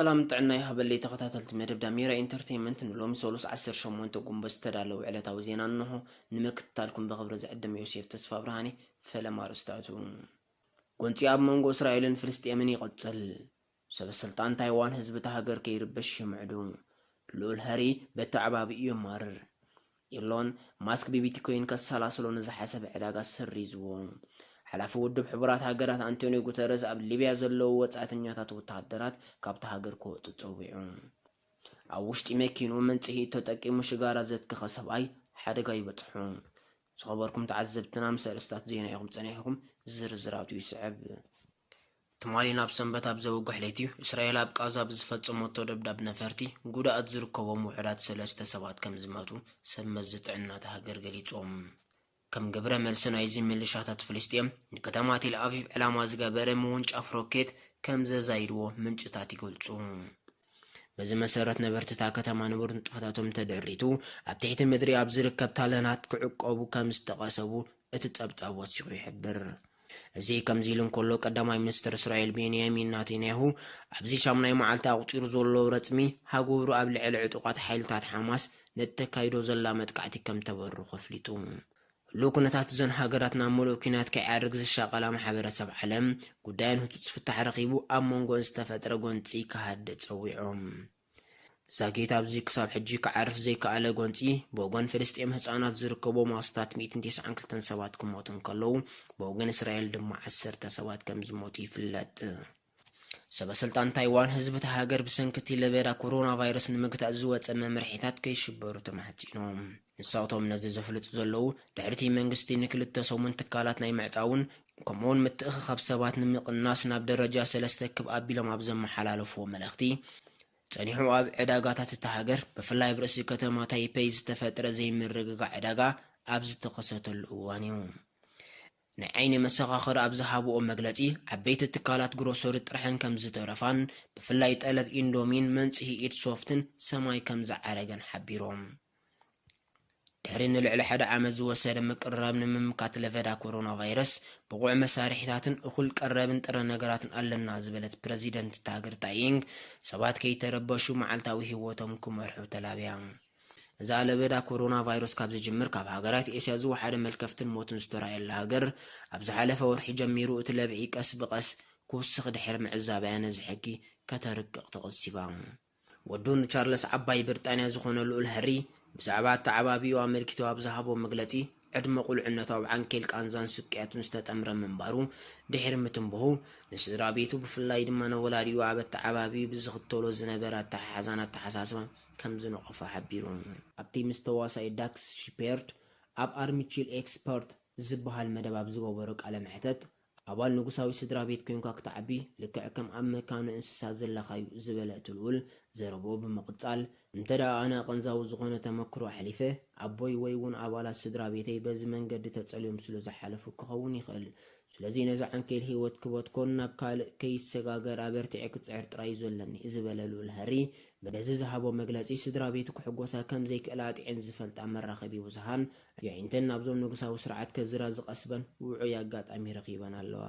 ሰላም ጥዕና ይሃበለይ ተኸታተልቲ መደብ ዳሜራ ኢንተርቴይንመንት፣ ንሎሚ ሰሉስ ዓሰርተ ሸሞንተ ጉንበት ዝተዳለዉ ዕለታዊ ዜና እንሆ። ንምክትታልኩም ብኽብሪ ዝዕድም ዮሴፍ ተስፋ ብርሃኔ። ፈለማ ኣርእስታቱ። ጎንፂ ኣብ መንጎ እስራኤልን ፍልስጤምን ይቕጽል። ሰበ ስልጣን ታይዋን ህዝቢ እታ ሃገር ከይርበሽ ይምዕዱ። ልኡል ሃሪ በተዓባቢኡ የማርር። ኢሎን ማስክ ብቢትኮይን ከሰላስሎ ንዝሓሰበ ዕዳጋ ሰሪዝዎ። ሓላፊ ውድብ ሕቡራት ሃገራት ኣንቶኒዮ ጉተረዝ ኣብ ሊብያ ዘለዉ ወጻእተኛታት ወተሃደራት ካብታ ሃገር ክወጹ ጸዊዑ። ኣብ ውሽጢ መኪኑ መንጽሂ ተጠቂሙ ሽጋራ ዘትከኸ ሰብኣይ ሓደጋ ይበጽሖ። ዝኸበርኩም ተዓዘብትና፣ ምስ ኣርእስታት ዜና ኢኹም ጸኒሕኩም፣ ዝርዝራቱ ይስዕብ። ትማሊ ናብ ሰንበት ኣብ ዘውግሕ ለይቲ፣ እስራኤል ኣብ ቃዛ ብዝፈጸመቶ ደብዳብ ነፈርቲ፣ ጉድኣት ዝርከቦም ውሑዳት ሰለስተ ሰባት ከም ዝመቱ ሰብ መዚ ጥዕና እታ ሃገር ገሊጾም። ከም ግብረ መልሲ ናይዚ፣ ሚሊሻታት ፍልስጤም ንከተማ ቴል ኣቪቭ ዕላማ ዝገበረ ምውንጫፍ ሮኬት ከም ዘዛይድዎ ምንጭታት ይገልጹ። በዚ መሰረት፣ ነበርቲ እታ ከተማ ንቡር ንጥፈታቶም ተደሪቱ ኣብ ትሕቲ ምድሪ ኣብ ዝርከብ ታለናት ክዕቆቡ ከም ዝተቐሰቡ እቲ ጸብጻብ ወሲኹ ይሕብር። እዚ ከምዚ ኢሉ እንከሎ፣ ቀዳማይ ሚኒስትር እስራኤል ቤንያሚን ናታንያሁ ኣብዚ ሻምናይ መዓልቲ ኣቑጺሩ ዘሎ ረጽሚ ሃገሩ ኣብ ልዕሊ ዕጡቓት ሓይልታት ሓማስ ንእተካይዶ ዘላ መጥቃዕቲ ከም ተበርኾ ኣፍሊጡ። ህሉው ኩነታት እዘን ሃገራት ናብ ምሉእ ኲናት ከይዓርግ ዝሻቐላ ማሕበረሰብ ዓለም፣ ጉዳየን ህጹጽ ፍታሕ ረኺቡ ኣብ መንጎን ዝተፈጥረ ጎንጺ ክሃድእ ጸዊዖም። ዛጊት ኣብዚ ክሳብ ሕጂ ክዓርፍ ዘይከኣለ ጎንጺ፣ ብወገን ፍልስጤም ህጻናት ዝርከቦም ኣስታት ሚእትን ተስዓን ክልተን ሰባት ክሞቱ እንከለዉ፣ ብወገን እስራኤል ድማ ዓሰርተ ሰባት ከም ዝሞቱ ይፍለጥ። ሰበ ስልጣን ታይዋን ህዝቢ እታ ሃገር ብሰንኪ እቲ ለበዳ ኮሮና ቫይረስ ንምግታእ ዝወጸ መምርሒታት ከይሽበሩ ተማሕጺኖም። ንሳቶም ነዚ ዘፍልጡ ዘለዉ፣ ድሕሪ እቲ መንግስቲ ንክልተ ሰሙን ትካላት ናይ ምዕጻውን ከምኡውን ምትእኽኻብ ሰባት ንምቕናስ ናብ ደረጃ ሰለስተ ክብ ኣቢሎም ኣብ ዘመሓላለፍዎ መልእኽቲ፣ ጸኒሑ ኣብ ዕዳጋታት እታ ሃገር፣ ብፍላይ ኣብ ርእሲ ከተማ ታይፔይ ዝተፈጥረ ዘይምርግጋዕ ዕዳጋ ኣብ ዝተኸሰተሉ እዋን እዩ። ናይ ዓይኒ መሰኻኽር ኣብ ዝሃብኦ መግለጺ፣ ዓበይቲ ትካላት ግሮሰሪ ጥርሐን ከም ዝተረፋን፣ ብፍላይ ጠለብ ኢንዶሚን መንጽሂ ኢድ ሶፍትን ሰማይ ከም ዝዓረገን ሓቢሮም። ድሕሪ ንልዕሊ ሓደ ዓመት ዝወሰደ ምቅርራብ ንምምካት ለበዳ ኮሮና ቫይረስ፣ ብቑዕ መሳርሒታትን እኹል ቀረብን ጥረ ነገራትን ኣለና ዝበለት ፕረዚደንት እታ ሃገር ታይንግ፣ ሰባት ከይተረበሹ መዓልታዊ ህይወቶም ክመርሑ ተላብያ። እዛ ለበዳ ኮሮና ቫይረስ ካብ ዝጅምር፣ ካብ ሃገራት ኤስያ ዝወሓደ መልከፍትን ሞትን ዝተራእየላ ሃገር፣ ኣብ ዝሓለፈ ወርሒ ጀሚሩ እቲ ለብዒ ቀስ ብቐስ ክውስኽ ድሕሪ ምዕዛብ'ያ ነዚ ሕጊ ከተርቅቕ ተቐሲባ። ወዱ ንቻርለስ ዓባይ ብሪጣንያ ዝኾነ ልኡል ሃሪ፣ ብዛዕባ ኣተዓባቢኡ ኣመልኪቱ ኣብ ዝሃቦ መግለጺ፣ ዕድመ ቁልዕነቱ ኣብ ዓንኬል ቃንዛን ስቅያቱን ዝተጠምረ ምንባሩ ድሕሪ ምትንበሁ፣ ንስድራ ቤቱ ብፍላይ ድማ ንወላዲኡ ኣብ ኣተዓባቢኡ ብዝኽተሎ ዝነበረ ኣተሓሕዛን ኣተሓሳስባን ከም ዝነቐፎ ሓቢሩ። ኣብቲ ምስ ተዋሳኢ ዳክስ ሺፔርድ ኣብ ኣርሚቺል ኤክስፐርት ዝበሃል መደብ ኣብ ዝገበሮ ቃለ መሕተት፣ ኣባል ንጉሳዊ ስድራ ቤት ኮይንካ ክትዓቢ ልክዕ ከም ኣብ መካኑ እንስሳ ዘለኻ'ዩ ዝበለ እቲ ልኡል፣ ዘረብኡ ብምቕጻል፣ እንተ ደኣ ኣነ ኣቐንዛዊ ዝኾነ ተመክሮ ኣሕሊፈ፣ ኣቦይ ወይ እውን ኣባላት ስድራ ቤተይ በዚ መንገዲ ተጸልዮም ስለ ዝሓለፉ ክኸውን ይኽእል። ስለዚ ነዚ ዓንኬል ህይወት ክበትኮን ናብ ካልእ ከይሰጋገር ኣበርቲዐ ክጽዕር ጥራይ እዩ ዘለኒ ዝበለ ልኡል ሃሪ፣ በዚ ዝሃቦ መግለጺ፣ ስድራ ቤቱ ክሕጎሳ ከም ዘይክእላ ኣጥዒን ዝፈልጣ መራኸቢ ብዙሃን ኣዕይንተን ናብዞም ንጉሳዊ ስርዓት ከዝራ ዝቐስበን ውዑይ ኣጋጣሚ ረኺበን ኣለዋ።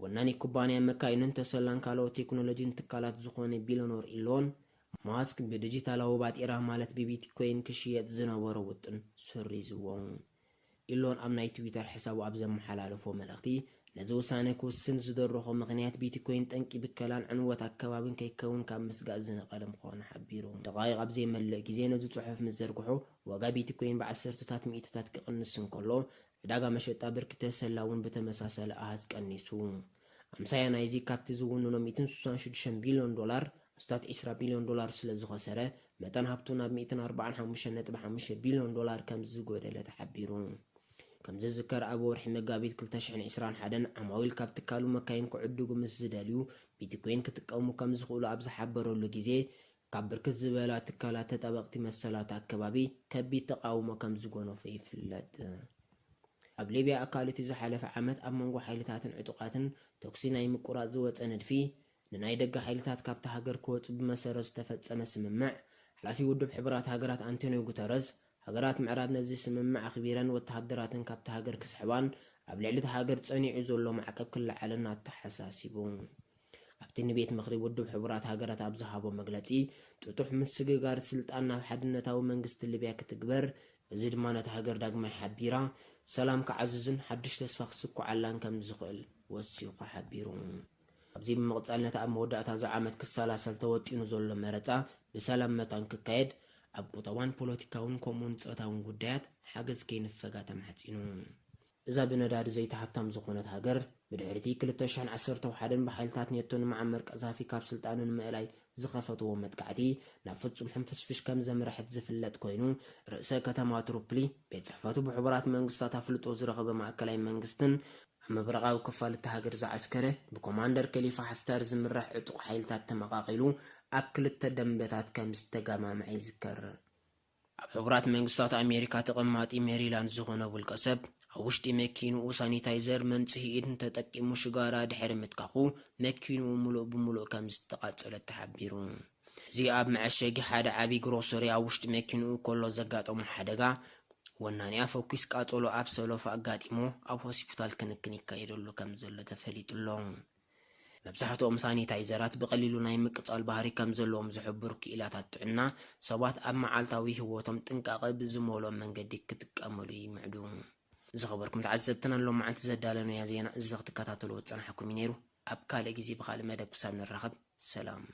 ወናኒ ኩባንያ መካይንን ተሰላን ካልኦት ቴክኖሎጂን ትካላት ዝኾነ ቢልዮነር ኢሎን ማስክ፣ ብዲጂታላዊ ባጤራ ማለት ብቢትኮይን ክሽየጥ ዝነበሮ ውጥን ሰሪዝዎ። ኢሎን ኣብ ናይ ትዊተር ሕሳቡ ኣብ ዘመሓላለፎ መልእኽቲ፣ ነዚ ውሳነ ክውስን ዝደረኾ ምኽንያት፣ ቢትኮይን ጠንቂ ብከላን ዕንወት ኣከባብን ከይከውን ካብ ምስጋእ ዝነቐለ ምዃኑ ሓቢሩ። ደቓይቕ ኣብ ዘይመልእ ግዜ ነዚ ጽሑፍ ምስ ዘርግሑ፣ ዋጋ ቢትኮይን ብዓሰርተታት ሚእትታት ክቕንስ እንከሎ፣ ዕዳጋ መሸጣ ብርኪ ተሰላ እውን ብተመሳሳሊ ኣሃዝ ቀኒሱ። ኣምሳያ ናይዚ፣ ካብቲ ዝውንኖ ሚእትን ስሳን ሽዱሽተን ቢልዮን ዶላር፣ ኣስታት ዕስራ ቢልዮን ዶላር ስለ ዝኸሰረ፣ መጠን ሃብቱ ናብ ሚእትን ኣርባዓን ሓሙሽተን ነጥቢ ሓሙሽተ ቢልዮን ዶላር ከም ዝጎደለ ተሓቢሩ። ከም ዝዝከር፣ ኣብ ወርሒ መጋቢት ክልተ ሽሕን ዕስራን ሓደን ዓማዊል ካብ ትካሉ መካይን ክዕድጉ ምስ ዝደልዩ፣ ቢትኮይን ክጥቀሙ ከም ዝኽእሉ ኣብ ዝሓበረሉ ግዜ፣ ካብ ብርክት ዝበላ ትካላት ተጣበቕቲ መሰላት ኣከባቢ ከቢድ ተቓውሞ ከም ዝጎነፎ ይፍለጥ። ኣብ ሊብያ፣ ኣካል እቲ ዝሓለፈ ዓመት ኣብ መንጎ ሓይልታትን ዕጡቓትን ተኩሲ ናይ ምቁራጽ ዝወጸ ንድፊ፣ ንናይ ደገ ሓይልታት ካብታ ሃገር ክወጹ ብመሰረት ዝተፈጸመ ስምምዕ፣ ሓላፊ ውድብ ሕቡራት ሃገራት ኣንቶኒዮ ጉተረዝ፣ ሃገራት ምዕራብ ነዚ ስምምዕ ኣኽቢረን ወተሃደራተን ካብታ ሃገር ክስሕባን ኣብ ልዕሊ እታ ሃገር ጸኒዑ ዘሎ ማዕቀብ ክለዓልን ኣተሓሳሲቡ። ኣብቲ ንቤት ምኽሪ ውድብ ሕቡራት ሃገራት ኣብ ዝሃቦ መግለጺ፣ ጥጡሕ ምስግጋር ስልጣን ናብ ሓድነታዊ መንግስቲ ሊብያ ክትግበር፣ እዚ ድማ ነታ ሃገር ዳግማይ ሓቢራ ሰላም ክዓዝዝን ሓድሽ ተስፋ ክስኩዓላን ከም ዝኽእል ወሲኹ ሓቢሩ። ኣብዚ ብምቕጻል ነቲ ኣብ መወዳእታ እዚ ዓመት ክሰላሰል ተወጢኑ ዘሎ መረጻ ብሰላም መታን ክካየድ፣ ኣብ ቁጠባን ፖለቲካውን ከምኡውን ጾታውን ጉዳያት ሓገዝ ከይንፈጋ ተማሕጺኑ። እዛ ብነዳዲ ዘይትሃብታም ዝኾነት ሃገር፣ ብድሕሪቲ ክልተ ሽሕን ዓሰርተ ሓደን ብሓይልታት ኔቶ ንመዓመር ቀዛፊ ካብ ስልጣኑ ንምእላይ ዝኸፈትዎ መጥቃዕቲ ናብ ፍጹም ሕንፍሽፍሽ ከም ዘምረሐት ዝፍለጥ ኮይኑ፣ ርእሰ ከተማ ትሩፕሊ ቤት ጽሕፈቱ ብሕቡራት መንግስታት ኣፍልጦ ዝረኸበ ማእከላይ መንግስትን ኣብ ምብራቓዊ ክፋል እቲ ሃገር ዝዓስከረ ብኮማንደር ከሊፋ ሓፍታር ዝምራሕ ዕጡቕ ሓይልታት ተመቓቒሉ ኣብ ክልተ ደንበታት ከም ዝተገማምዐ ይዝከር። ኣብ ሕቡራት መንግስታት ኣሜሪካ ተቐማጢ ሜሪላንድ ዝኾነ ውልቀ ሰብ ኣብ ውሽጢ መኪንኡ ሳኒታይዘር መንጽሂ ኢድ ተጠቂሙ ሽጋራ ድሕሪ ምትካኹ መኪንኡ ሙሉእ ብሙሉእ ከም ዝተቓጸለት ተሓቢሩ። እዚ ኣብ መዐሸጊ ሓደ ዓቢ ግሮሰሪ ኣብ ውሽጢ መኪንኡ ከሎ ዘጋጠሞ ሓደጋ ወናኒኣ ፈኲስ ቃጸሎ ኣብ ሰሎፋ ኣጋጢሞ ኣብ ሆስፒታል ክንክን ይካየደሉ ከም ዘሎ ተፈሊጡ ኣሎ። መብዛሕትኦም ሳኒታይዘራት ብቐሊሉ ናይ ምቅጻል ባህሪ ከም ዘለዎም ዝሕብሩ ክኢላታት ጥዕና፣ ሰባት ኣብ መዓልታዊ ህይወቶም ጥንቃቐ ብዝመልኦ መንገዲ ክጥቀምሉ ይምዕዱ። ዝኸበርኩም ተዓዘብትና፣ ሎማዓንቲ ዘዳለናዮ ዜና እዚ ክትከታተልዎ ዝጸናሕኩም እዩ ነይሩ። ኣብ ካልእ ግዜ ብኻልእ መደብ ክሳብ ንራኸብ ሰላም።